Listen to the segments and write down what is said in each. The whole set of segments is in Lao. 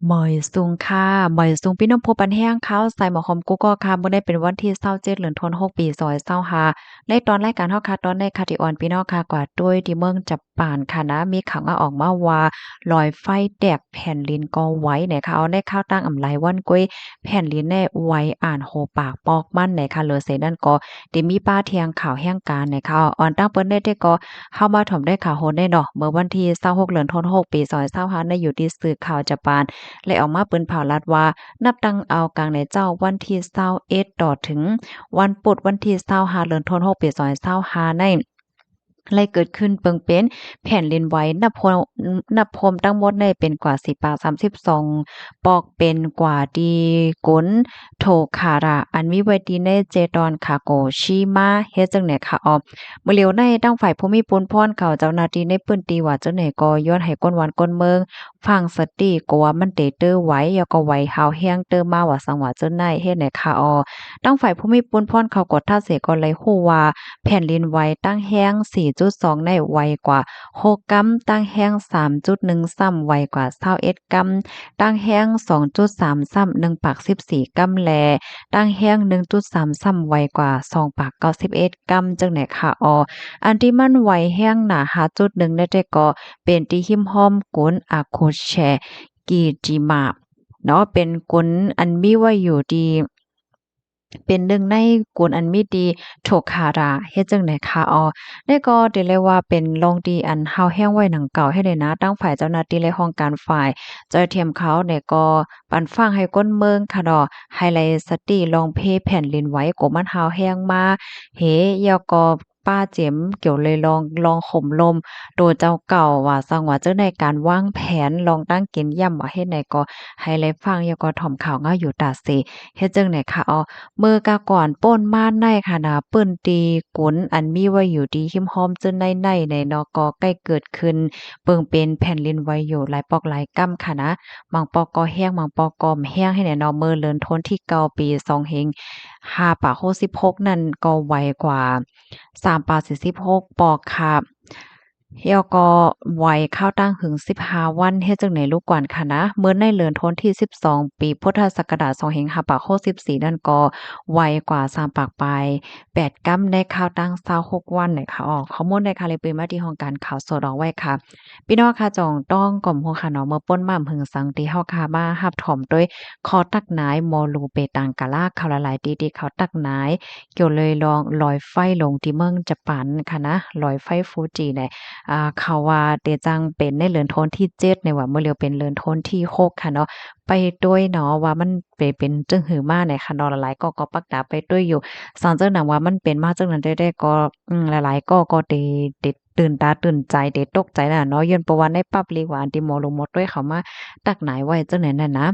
ໝາຍສູງຄ່ະ ໝາຍສູງພີ່ນ້ອງຜູ້ປັນແຮງຂ່າວສາຍໝາກໂຮມກຸກກໍຄ່ະ. ມື້ນີ້ເປັນວັນທີຊາວເຈັດ ເດືອນທັນວາ ປີສອງພັນຊາວຫ້າ. ໃນຕອນລາຍການເຮົາຄ່ະ ຕອນນີ້ຄ່ະ ທີ່ອອນພີ່ນ້ອງຄ່ະ ກວາດດ້ວຍທີ່ເມືອງຈະປານຄ່ະນະ ມີຂ່າວງານອອກມາວ່າ ລອຍໄຟແຕກ ແຜ່ນດິນກໍໄຫວນະຄ່ະ. ເອົາ ໃນຂ່າວຕ່າງອຳຫຼາຍວັນກວຍ ແຜ່ນດິນແນ່ໄຫວອ່ານຫົວປາກປອກມັນນະຄ່ະ. ເຫຼືອເສຍນັ້ນກໍ ທີ່ມີປ້າທຽງຂ່າວແຮງການນະຄ່ະ. ອອນຕັ້ງເປີດແນ່ແຕ່ກໍ ເຮົາມາຖອມໄດ້ຂ່າວໂຫດແນ່ເນາະ. ເມື່ອວັນທີຊາວຫົກ ເດືອນທັນວາ ປີສອງພັນຊາວຫ້າ ໃນຢູ່ທີ່ສື່ຂ່າວຈະປານ ແລະ ອອກມາປືນເຜົາລັດວ່າ ນັບຕັ້ງເອົາກາງໃນເຊົ້າວັນທີຊາວເອັດ ຕໍ່ເຖິງວັນພຸດວັນທີຊາວຫ້າ ເດືອນທັນວາ ປີສອງພັນຊາວຫ້າ ໃນ ໄດ້ເກີດຂຶ້ນເບິ່ງເປັນແຜ່ນດິນໄຫວ ນັບຮວມ ນັບຮວມທັງໝົດໃນເປັນກວ່າສີ່ປາກສາມສິບສອງປອກ ເປັນກວ່າທີ່ກຸນໂທຄາຣາ ອັນມີໄວ້ທີ່ໃນເຈຕອນຄາໂກຊິມາ ເຮັດຈັ່ງໃດຄ່ະອອກ. ມື້ຫຼຽວໃນທາງຝ່າຍພູມີປຸນພອນເຂົາ ເຈົ້າໜ້າທີ່ໃນພື້ນທີ່ວ່າຈັ່ງໃດກໍ ຢວນໃຫ້ຄົນບ້ານຄົນເມືອງ ຟັງສະຕິ ກວ່າມັນເຕເຕີໄຫວ ແລ້ວກໍໄຫວຮາວແຮງເຕີມາວ່າ ສັງວ່າເຈົ້ານາຍເຮັດໃນຄາອໍ. ທາງຝ່າຍພູມີປຸນພອນເຂົາກວດທາເສກໍໄດ້ຮູ້ວ່າ ແຜ່ນດິນໄຫວຕັ້ງແຮງສີ່ຈຸດສອງໃນໄຫວກວ່າຫົກກຳ, ຕັ້ງແຮງສາມຈຸດໜຶ່ງຊ້ຳໄຫວກວ່າຊາວເອັດກຳ, ຕັ້ງແຮງສອງຈຸດສາມຊ້ຳໜຶ່ງປາກສິບສີ່ກຳ ແລະ ຕັ້ງແຮງໜຶ່ງຈຸດສາມຊ້ຳໄຫວກວ່າສອງປາກເກົ້າສິບເອັດກຳ ຈັ່ງໃດຄາອໍ. ອັນທີ່ມັນໄຫວແຮງໜ້າຫາຈຸດໜຶ່ງໃນແຕ່ກໍ ເປັນທີ່ຮິມຮ່ອມກຸນອາໂຄແຊ ກີຈິມາເນາະ ເປັນກຸນອັນມີໄວ້ຢູ່ທີ່ ເປັນໜຶ່ງໃນກຸນອັນມີທີ່ໂທຄາຣາ ເຮັດຈັ່ງໃດຄາອໍ. ນີ້ກໍຖືໄດ້ວ່າເປັນລອງທີ່ອັນຮາວແຮງໄວ້ໜັງເກົ່າເຮັດໃຫ້ນະ ທາງຝ່າຍເຈົ້າໜ້າທີ່ ແລະ ຫ້ອງການຝ່າຍເຈົ້າໜ້າທີ່ເຮົາກໍປັນຟັງໃຫ້ຄົນເມືອງຄະເນາະ ໃຫ້ໄດ້ສະຕິລອງເພແຜ່ນດິນໄຫວ ກວ່າມັນຮາວແຮງມາເຮ ແລ້ວກໍ ປ້າເຈັມ ກ່ຽວເລີຍລອງ ລອງໂຫມລົມໂຕເຈົ້າເກົ່າວ່າ ສັງວ່າເຈົ້າໃນການວາງແຜນລອງຕັ້ງກິນຢ້ຳວ່າເຮັດໃດກໍໃຫ້ໄດ້ຟັງ ແລ້ວກໍຖອມຂ່າວເງົາຢູ່ຕາເສ ເຮັດຈັ່ງໃດຄາອໍ. ເມື່ອກາກ່ອນປົ້ນມາໃນຂະນະ ປືນຕີກຸນອັນມີໄວ້ຢູ່ທີ່ຮິມຮ່ອມເຈົ້າໃນໃນໃນເນາະ ກໍໃກ້ເກີດຂຶ້ນເບິ່ງເປັນແຜ່ນດິນໄຫວຢູ່ຫຼາຍປອກຫຼາຍກຳຂະນະ ບາງປອກກໍແຮງ ບາງປອກກໍບໍ່ແຮງໃຫ້ແນ່ເນາະ. ເມື່ອເດືອນທັນວາທີເກົ້າ ປີສອງພັນ ຫ້າປາກຫົກສິບຫົກນັ້ນກໍໄຫວກວ່າ ສາມປາກສີ່ສິບຫົກປອກຄະ ແລ້ວກໍໄຫວຄາວຕັ້ງຫຶງສິບຫ້າວັນ ເຮັດຈັ່ງໃດລູກກວານຄະນະ. ເມື່ອໃນເດືອນທັນວາທີສິບສອງ ປີພຸດທະສັກກະລາດສອງພັນຫ້າປາກຫົກສິບສີ່ນັ້ນກໍໄຫວກວ່າສາມປາກປາຍແປດກຳ ໃນຄາວຕັ້ງຊາວຫົກວັນນະຄະ. ອອກຂໍ້ມູນໄດ້ຄ່ະ ແລະ ປືມາທີ່ຫ້ອງການຂ່າວສົດອອກໄວ້ຄ່ະ. ພີ່ນ້ອງຄ່ະ ຈອງຕ້ອງກໍຮູ້ຄ່ະເນາະ ເມື່ອປົ້ນມາຫຶງສັງທີ່ເຮົາຄ່ະມາຮັບຖອມໂດຍ ຂໍຕັກໜາຍ ໝໍຫຼວງເປຕັງກະລາ ເຂົາຫຼາຍໆທີ່ ທີ່ເຂົາຕັກໜາຍ ກ່ຽວເລີຍລອງລອຍໄຟລົງທີ່ເມືອງຈະປານຄະນະ ລອຍໄຟຟູຈິແຫຼະ. ອ່າ ເຂົາວ່າເຕຈັ່ງເປັນໃນເດືອນທັນວາທີເຈັດ ໃນວ່າມື້ລຽວເປັນເດືອນທັນວາທີຫົກຄະເນາະ ໄປດ້ວຍເນາະ ວ່າມັນເປັນ ເປັນຈັ່ງຫືມາໃນຄະເນາະ. ຫຼາຍໆກໍ ກໍປັກຕາໄປດ້ວຍຢູ່ ສັງເຈົ້າໜັງວ່າມັນເປັນມາຈັ່ງນັ້ນແທ້ໆ ກໍ ອືມ ຫຼາຍໆກໍ ກໍເຕ ເຕ ຕື່ນຕາຕື່ນໃຈ ເຕຕົກໃຈນະເນາະ ຍ້ອນເພາະວ່າໃນປັບລິກວ່າ ອັນທີ່ໝໍຫຼວງໝໍຕ້ວຍເຂົາມາຕັກໜາຍໄວ້ຈັ່ງນັ້ນນະ.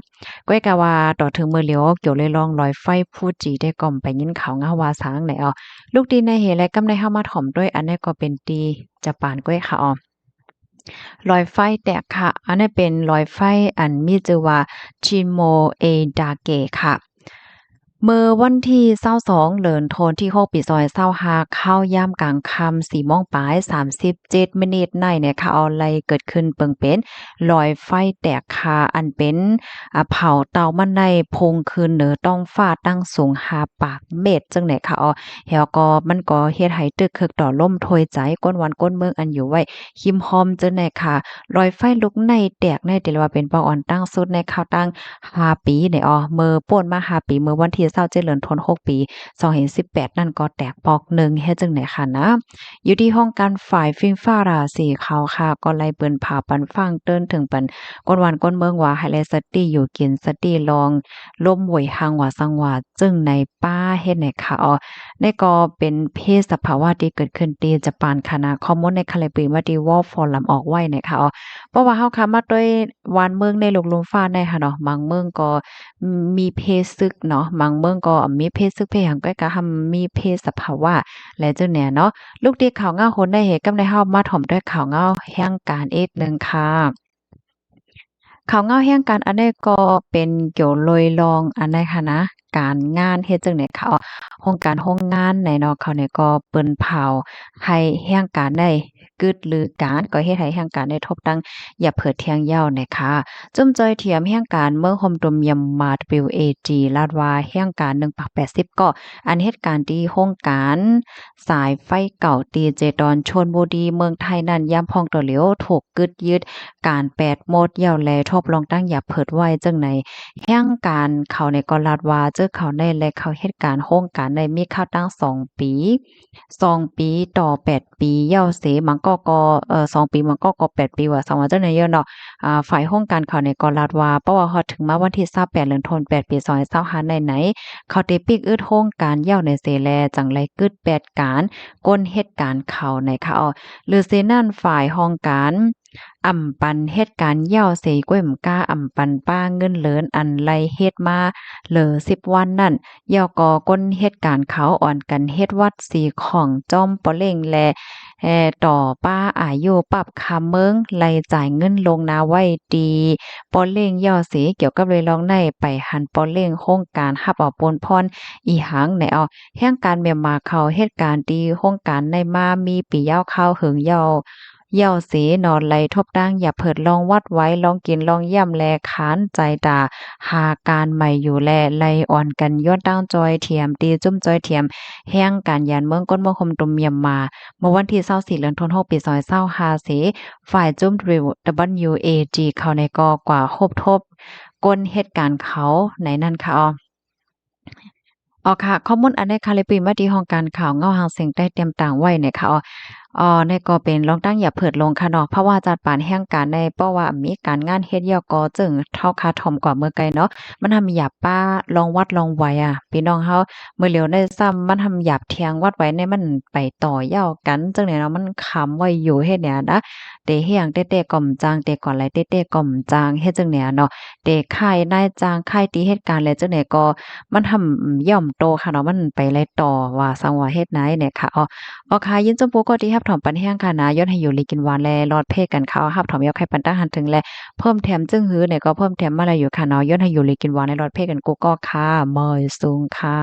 ກ້ອຍກະວ່າຕໍ່ເຖິງມື້ຫຼຽວ ກ່ຽວເລີຍລອງລອຍໄຟຟູຈິ ແຕ່ກໍໄປຍິນຂ່າວເງົາວ່າສັງໃດເອົາ. ລູກທີ່ໃນເຮ ແລະ ກຳໃນເຮົາມາຖອມດ້ວຍ ອັນນີ້ກໍເປັນທີ່ຈະປານກ້ອຍຄ່ະອອ ລອຍໄຟແຕກຄະ ອັນນີ້ເປັນລອຍໄຟອັນມີຊື່ວ່າ Chimo Edake ຄະ. ເມື່ອວັນທີຊາວສອງ ເດືອນທັນວາທີຫົກ ປີສອງພັນຊາວຫ້າ ຄາວຍາມກາງຄ່ຳ ສີ່ໂມງປາຍສາມສິບເຈັດມິນິດໃນ ໃນຄາວໄລ່ເກີດຂຶ້ນເບິ່ງເປັນລອຍໄຟແຕກຄາ ອັນເປັນ ອາ ເຜົາເຕົາມັນໄດ້ພຸ່ງຂຶ້ນເໜືອທ້ອງຟ້າຕັ້ງສູງຫ້າປາກເມັດ ຈັ່ງໃດຄະອອ ແລ້ວກໍມັນກໍເຮັດໃຫ້ຕຶກຄຶກຕໍ່ລົມຖ້ວຍໃຈ ຄົນບ້ານຄົນເມືອງອັນຢູ່ໄວ້ ຮິມຮ່ອມເຈົ້າໃນຄະ. ລອຍໄຟລຸກໃນແຕກໃນ ຖືວ່າເປັນປອກອອນຕັ້ງສຸດໃນຄາວຕັ້ງຫ້າປີໃນອອ ເມື່ອປົ້ນມາຫ້າປີ ເມື່ອວັນທີຊາວເຈັດ ເດືອນທັນວາ ປີສອງພັນສິບແປດນັ້ນ ກໍແຕກປອກໜຶ່ງ ເຮັດຈັ່ງໃດຄະນະ. ຢູ່ທີ່ຫ້ອງການຝ່າຍຟີຟ້າລາສີຂາວຄະ ກໍໄລ່ປືນພາປັນຟັງເຕືອນເຖິງປັນຄົນບ້ານຄົນເມືອງວ່າ ໃຫ້ໄດ້ສະຕິຢູ່ກິນ ສະຕິລອງລົມໂຫຍຮັງວ່າສັງວ່າ ເຊິ່ງໃນປ່າເຮັດໃນຄະອອ ນີ້ກໍເປັນເພດສະພາວະທີ່ເກີດຂຶ້ນທີ່ຈະປານຄະນະ ຂໍ້ມູນໃນຄະເລປີມາທີ່ World Forum ອອກໄວ້ໃນຄະອອ ເພາະວ່າເຮົາຄະມາດ້ວຍວານເມືອງໃນໂລກລຸ່ມຟ້າໃນຄະເນາະ ບາງເມືອງກໍມີເພດສຶກເນາະ ບາງເມືອງກໍມີເພດສຶກເພດຫຍັງ ກໍກະທຳມີເພດສະພາວະ ແລະ ຈັ່ງແນວເນາະ. ລູກຕິດຂ່າວເງົາຄົນໃດເຫດກຳໃດ ເຮົາມາຖອມດ້ວຍຂ່າວເງົາແຫ່ງການອີກໜຶ່ງຄະ. ຂ່າວເງົາແຫ່ງການອັນໃດກໍເປັນກ່ຽວໂດຍລອງອັນໃດຄະນະ ການງານເຮັດຈັ່ງໃດເຂົາ ໂຮງການໂຮງງານໃນເນາະ ເຂົານີ້ກໍເປິ້ນເຜົາໃຫ້ແຮງການໄດ້ກຶດລືການ ກໍເຮັດໃຫ້ແຮງການໄດ້ທົບຕັ້ງຢ່າເພີດທຽງເຍົາແນ່ຄ່ະ. ຈຸ້ມຈ່ອຍທຽມແຮງການເມືອງໂຮມຕຸມມຽນມາ WAG ລາດວ່າແຮງການໜຶ່ງພັນແປດສິບກໍ ອັນເຮັດການທີ່ໂຮງການ ສາຍໄຟເກົ່າທີ່ເຈຕອນຊົນບູຣີ ເມືອງໄທນັ້ນ ຍາມພ້ອງຕໍ່ຫຼຽວ ຖືກກຶດຍຶດການແປດໝົດແລ້ວ ແລະ ທົບລອງຕັ້ງຢ່າເພີດໄວ້ຈັ່ງໃນ ແຮງການເຂົານີ້ກໍລາດວ່າ ເຈົ້າເຂົານີ້ ແລະ ເຂົາເຮັດການໂຮງການໄດ້ມີຄ່າຕັ້ງສອງປີ ສອງປີຕໍ່ແປດປີແລ້ວເສ ບາງກໍກໍ ເອີ ສອງປີ ບາງກໍກໍແປດປີວ່າ ສອງວ່າຈັ່ງໃດເນາະ. ອາ ຝ່າຍໂຮງການເຂົານີ້ກໍລາດວ່າ ເພາະວ່າຮອດເຖິງມາວັນທີຊາວແປດ ເດືອນໂທນແປດ ປີສອງພັນຊາວຫ້າໃນໃນ ເຂົາໄດ້ປິກອຶດໂຮງການແລ້ວໃນເສ ແລະ ຈັ່ງໄລ່ກຶດແປດການ ຄົນເຮັດການເຂົາໃນຄ່ະ. ຫຼືເສນັ້ນ ຝ່າຍຫ້ອງການ ອຳປັນເຮັດການແລ້ວເສ ກ້ວຍໝາກາ ອຳປັນປ້າເງິນເດືອນ ອັນໄລ່ເຮັດມາເລີສິບວັນນັ້ນ ແລ້ວກໍຄົນເຮັດການເຂົາອ່ອນກັນເຮັດວັດສີຂອງ ຈ້ອມ ປໍເຫຼັ້ງ ແລະ ຕໍ່ປ້າອາຍຸ ປັບຄຳເມືອງ ໄລ່ຈ່າຍເງິນລ່ວງໜ້າໄວ້ທີ່ປໍເຫຼັ້ງແລ້ວເສ ກ່ຽວກັບເລື່ອງນີ້ ໄປຫັນປໍເຫຼັ້ງ ໂຮງການຮັບເອົາໂອນພອນອີ່ຫຍັງແນ່. ແຮງການມຽນມາເຂົາເຮັດການທີ່ໂຮງການໄດ້ມາມີປີຍາວຄາວເຫິງແລ້ວ ແລ້ວເສເນາະ ໄລ່ທົບຕັ້ງຢ່າເພີດລອງວັດໄວ້ ລອງກິນລອງຢ້ຽມ ແລະ ຄານໃຈຕາຫາການໃໝ່ຢູ່ ແລະ ໄລ່ອ່ອນກັນຍ້ອນຕັ້ງຈ່ອຍທຽມ ທີ່ຈຸ້ມຈ່ອຍທຽມແຮງການຢານເມືອງ ກົດເມືອງໂຮມຕຸມມຽນມາ ເມື່ອວັນທີຊາວສີ່ ເດືອນໂທນຫົກ ປີສອງພັນຊາວຫ້າເສ ຝ່າຍຈຸ້ມ WAG ເຂົານີ້ກໍກວາດຮົບທົບຄົນເຮັດການເຂົາໃນນັ້ນຄ່ະ. ອໍ ອໍ ຄ່ະ ຂໍ້ມູນອັນໃດຄ່ະ ແລະ ປີມາທີ່ຫ້ອງການຂ່າວເງົາຫາງສຽງໃຕ້ຕຽມຕາງໄວ້ແນ່ຄ່ະ. ອໍ ອໍ ນີ້ກໍເປັນລອງຕັ້ງຢ່າເພີດລົງຄ່ະເນາະ ເພາະວ່າຈັດປານແຮງການໃນ ເພາະວ່າມີການງານເຮັດແລ້ວກໍຈຶ່ງເທົ່າຄາຖ່ອມກວ່າເມື່ອໄກເນາະ ມັນຫ້າມຢ່າປ້າລອງວັດລອງໄວອະ ພີ່ນ້ອງເຮົາ ມື້ຫຼຽວໃນຊ້ຳ ມັນຫ້າມຢ່າທຽງວັດໄວໃນ ມັນໄປຕໍ່ເຍົາກັນຈັ່ງໃດເນາະ ມັນຄຳໄວ້ຢູ່ເຮັດແນວໃດ ເຕແຮງແຕ້ໆກໍບໍ່ຈ້າງ ເຕກ່ອນໄຫຼແຕ້ໆກໍບໍ່ຈ້າງ ເຮັດຈັ່ງໃດເນາະ ເຕຄ້າຍນາຍຈ້າງ ຄ້າຍທີ່ເຮັດການແລ້ວຈັ່ງໃດກໍ ມັນຫ້າມ ອືມ ຍ່ອມໂຕຄ່ະເນາະ ມັນໄປໄລ່ຕໍ່ວ່າ ສັງວ່າເຮັດນາຍແນ່ຄ່ະ. ອໍ ອໍ ຄ່ະ ຍິນຊົມຜູ້ກໍທີ່ຮັບຖອມປັນແຮງຄ່ະນະ ຍ້ອນໃຫ້ຢູ່ດີກິນຫວານ ແລະ ລອດເພກັນຄ່ະ ຮັບຖອມຢາກໃຫ້ປັນຕັ້ງຫັນເຖິງ ແລະ ເພີ່ມແຖມຈຶ່ງຮື ແນ່ກໍເພີ່ມແຖມມາໄດ້ຢູ່ຄ່ະເນາະ ຍ້ອນໃຫ້ຢູ່ດີກິນຫວານ ແລະ ລອດເພກັນກູ່ກໍຄ່ະ ມາຍສູງຄ່ະ.